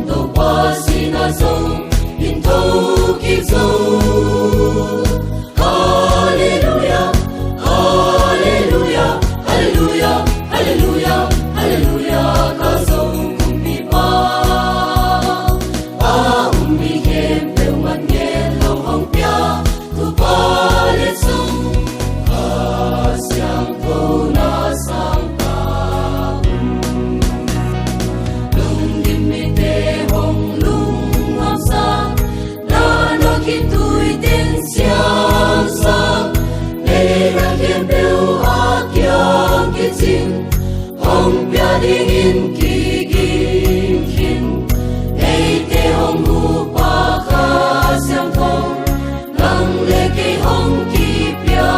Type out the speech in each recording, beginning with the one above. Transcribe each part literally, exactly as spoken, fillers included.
Toupa sin a zou, in thou kik zou. Hallelujah, hallelujah, hallelujah, hallelujah, hallelujah, ka zou kumpipa. A ummi khempeuh man ngen louh hong pia, Toupa leh sung, a siangthou na sangkah. Lungdim mite hong lungngam sak, na na khitui teng siam sak, neihna khempeuh a kiang kiching, hong pia dingin kiging khin. Eite hong hupa Kha Siangthou, nang leh kei hong kipia.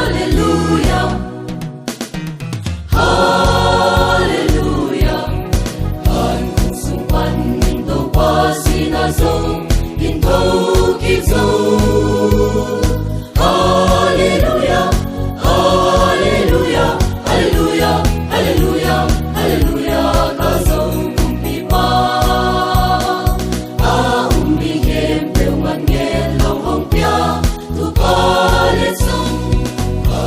Hallelujah, hallelujah. Ankuang sung pan in Toupa sin a zou, in thou kik zou. Hallelujah, hallelujah, hallelujah, hallelujah, hallelujah, ka zou kumpipa. A ummi khempeuh man ngen louh hong pia, Toupa leh sung, a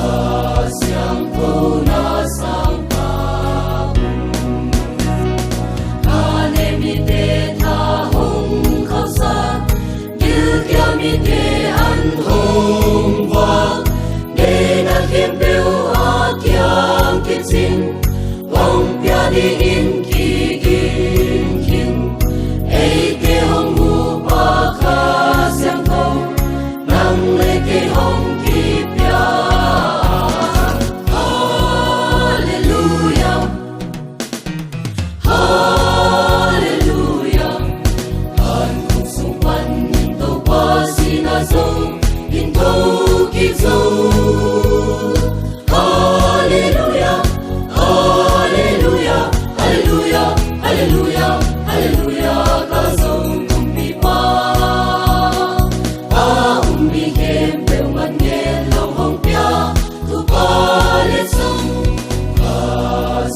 siangthou na sangkah. A nei mite tha hong khauhsak, gilkial mite an hong vak, neihna khempeuh a kiang kiching, hong pia dingin kiging khin. Eite hong hupa Kha Siangthou, nang leh kei hong kipia. Hallelujah, hallelujah. Ankuang sung pan in Toupa sin a zou, in thou kik zou. Hallelujah, hallelujah, hallelujah, hallelujah, hallelujah, ka zou kumpipa. A ummi khempeuh man ngen louh hong pia, Toupa leh sung, a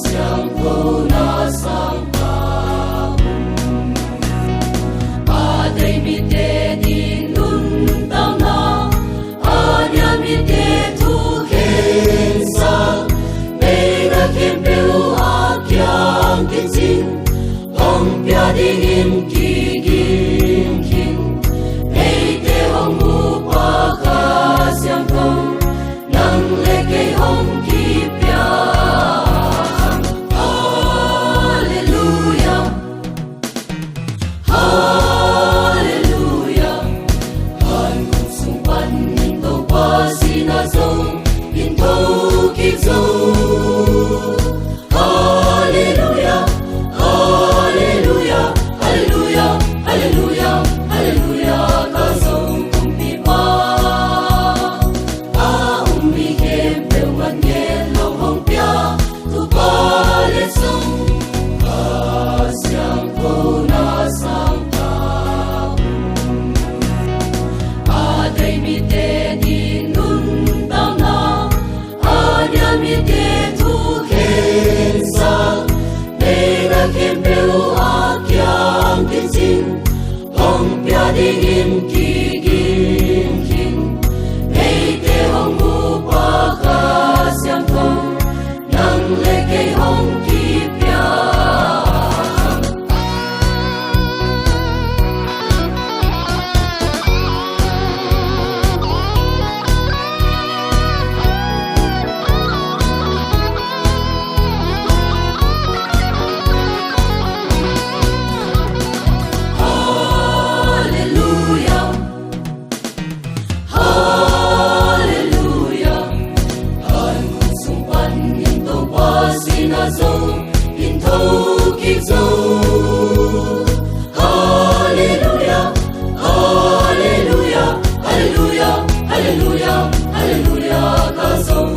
siangthou na sangkah. A dei mite dinmun tangna, a nial mite thukhensak, neihna khempeuh a kiang kiching, hong pia dingin kiging khin. Eite hong hupa Kha Siangthou, nang leh kei hong kipia. Hallelujah, hallelujah. Ankuang sung pan in Toupa sin a zou, in thou kik zou. Hallelujah, hallelujah, hallelujah, hallelujah, hallelujah, ka zou kumpipa. A ummi khempeuh man ngen louh hong pia, Toupa leh sung, a siangthou na sangkah. A dei mite dinmun tangna, a nial mite thukhensak, neihna khempeuh a kiang kiching, hong pia dingin kiging khin. Eite hong hupa Kha Siangthou, nang leh kei hong kipia. Hallelujah, hallelujah. Ankuang sung pan in Toupa sin a zou, in thou kik zou. Hallelujah, hallelujah, hallelujah, hallelujah, hallelujah, ka zou